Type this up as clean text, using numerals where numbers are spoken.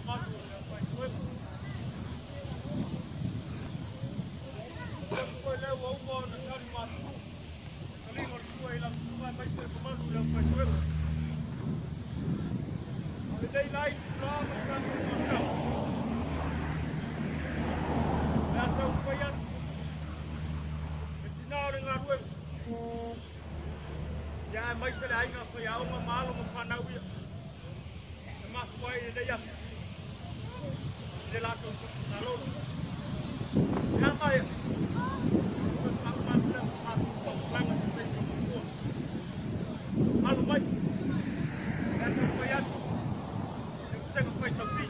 mamalu o le aufaigaluega. Talitonu foi lea ua uma ona tali masulu le taliga o le sua i lau susuga aemaise le mamalu o le aufaigaluega. A o lenei la itula ma le tatou matau, o le a taumafai atu le tina o le galuega, ia aemaise le aiga faiaoga ma alo ma fanau ia e mafua ai lenei aso i le latou malolo. E a maea, toe faauma atu lea o se matou faamatalaga i se taimi o muamua. Alo mai, o le a taumafai atu le vasega faitaupi.